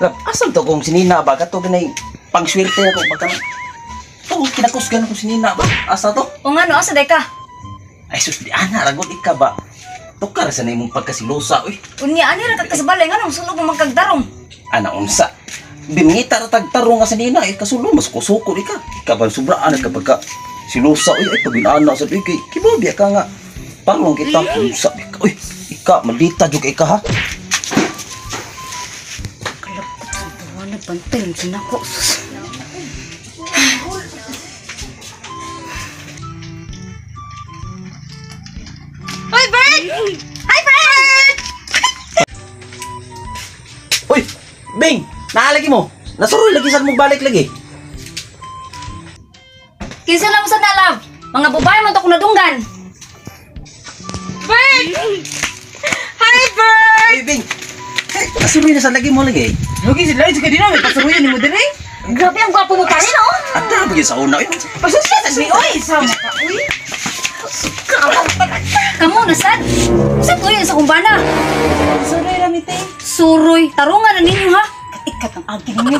Lab, asan to kung sinina ba? Kato ganay pangswerte ako pagka to kinakusgan kung sinina ba? Asa to? O nga no, asa day ka? Ay sus, di ana ragot ika ba? Tukar sa na imong pagkasilosa uy. Unya ani ra ka sa balay nganong sulog mo magkagdarong. Ana unsa? Bimngita ra tagtarong nga sinina eh kasulo mas kusuko ika. Ika ba sobra ana ka pagka silosa uy ay pag ana sa uy kay kibaw ka nga. Parong kita unsa ika uy. Ika maldita jud kay ka ha. Kalapot sa tuwa na bantay ang sinako. Sus. Hoy, Bert! Hi, Bert! Uy, Bing, naalagi mo. Nasuroy lagi sa mong balik lagi. Kinsa lang sa na, love? Mga babae man to kung nadunggan. Bert! Hi, Bert! Uy, Bing. Eh, nasuroy na sa lagi mo lagi. Lugi sila sa kadina may pasuruyan nimo diri. Grabe ang gwapo mo pare, no? At na sa una. Uy, Pasusya sa ni oy sama ka uy. Kamu na sad. Sa tuyo sa kumbana. Suroy ra mi te. Suroy, tarungan na ninyo ha. Ikat ang agi ninyo.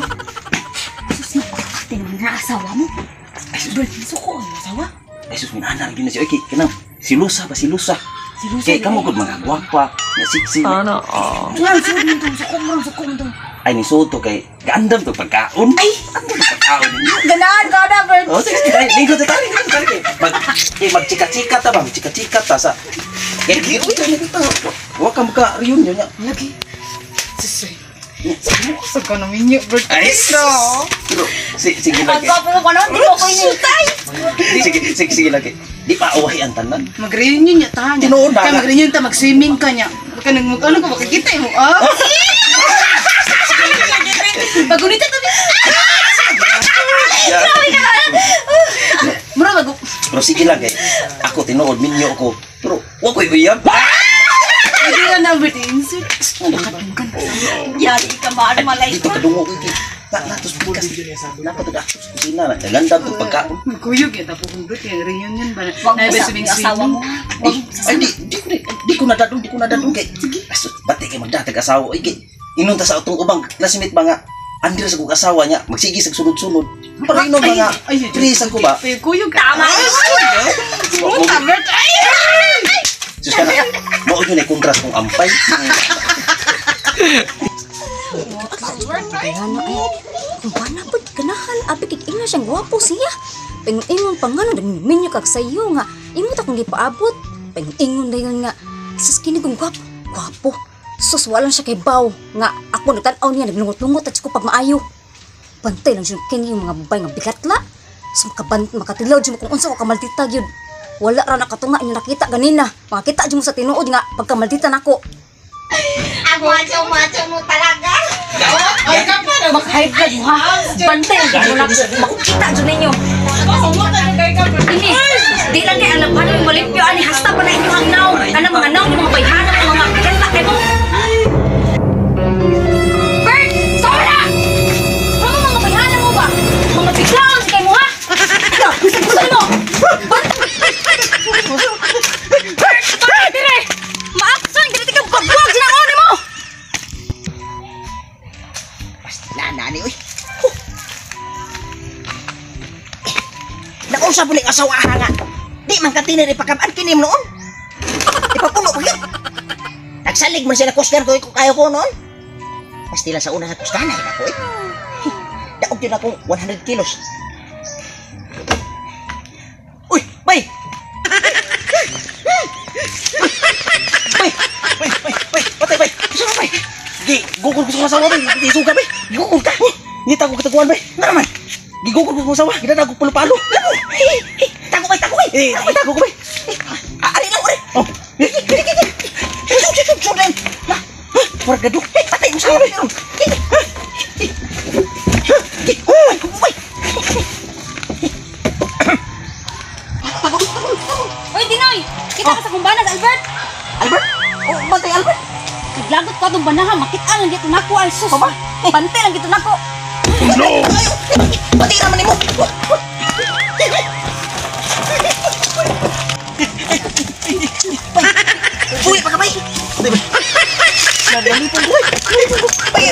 Sus na, tinong na asawa mo. Ay, sus, Bert, suko ang asawa. ay sus, minana lagi na siya. Uy, kay, kanang, silusa ba, silusa. Si Lusa. Kay, kamo gud mga gwapa, nga sexy. Nga suod mo tong suko mo suko mo tong. Ay, ni Soto kay, gandam to pagkaon. Ay, andam to pagkaon ninyo. Ganahan ka na, Bert. Oh, sige, sige, lingkod ta, lingkod ta. Mag, eh, magchika-chika ta ba? Magchika-chika ta sa... Kay, uy, kay, ta. Wa ka maka reunion niya. Lagi. Susoy. Sa ka na minyo, Bert. Ay, No. Pero, sige Ang lagi. gwapo mo kanon, di ko ko inintay. Sige, sige, sige lagi. Di pa awahi ang tanan. Mag-reunion niya ta niya. Tinuod na Kaya nga. mag-reunion ta, mag-swimming ka niya. Baka nang mag ano ka makikita mo. Ah. Pagunita to. Yeah. Mura mag Pero sige lang kay. Ako tinuod minyo ko. Pero wa ko'y uyab. Hindi na na Bert insert. Yari ka maan malay Dito kadungog iki. Natos bukas. Napatod ako sa kusina na. Gandam to pagkaon. Magkuyog ya tapos kung Bert yung reunion ba. Wag mo Na sa swimming asawa mo. Ay, ay di ko nadadong, di ko nadadong kay. Sige, aso bati kay magdatag asawa oy kay. Inon ta sa atong ubang classmate ba nga. Andira sa kong asawa niya, magsige sa sunod-sunod. Pero inon ba nga, sa ko ba? Kuyog. Tama. Puta, Bert. Ay! Sus ka na, mao yun ay kontra sa kong ampay. Ano ay, kumbana po, ganahan, abi kay ina siyang gwapo siya. Pingingon pa nga nung minyo kag sayo nga, imo ta kong gipaabot. Pingingon dayon nga, sus kini kong gwapo, gwapo. Sus wala siya kay baw nga ako nagtan-aw niya naglungot-lungot at ko pag maayo. Bantay lang siya kini yung mga babay nga bigatla. So makabant makatilaw jud mo kung unsa ko kamaldita gyud. Wala ra nakatunga inyo nakita ganina. Makita jud mo sa tinuod nga pagkamaldita nako. Ang macho-macho mo talaga. Ay, kapal. Mag-high blood mo ha. Bantay lang jud mo na makita jud ninyo. Ini, di lang kay alam ano yung malimpyo ani hasta pa na inyo ang naw. Ana mga naw yung mga bayhana mga bigatla kay mo. Bert, sorry na! Ano mga bayhana mo ba? Mga biglaon si kay mo ha? Gusto mo? Bert, sorry dire. Maaksan dili ka bagwag sinangon mo. Nani uy. Naunsa po ning asawa nga. Di man katinir ipakabaan kinim noon. Ipapuno pa yun. Nagsalig man siya na kusgan ko kayo ko noon. Pastila sa una sa kusgan ay ako eh. Daog yun akong 100 kilos. Uy, bay! Bay, bay, bay, bay, patay bay. Gusto ka bay. Di, gugol ko sa asawa bay. Di suga bay. Gugol ka. Ngita ko kataguan bay. Nga naman. Gigugol ko sa asawa. Gidada ko palo-palo. Tago bay, tago bay! Eh, tago ko bay. Ari lang, ari! Oh, Sug, sug, sug, sug, na. Murag gadok. Patay mo sa akin! Uy, uy! Uy, Dinoy! Kita ka sa kumbana sa Albert! Albert! Oh, bantay Albert! Naglagot ka itong banaha, makita lang dito nako ay sus! Bantay lang dito nako! No! Patay naman nimo! Bay! Uy, pa ka bay! Nalipon ko bay. Nalipon ko. Bay,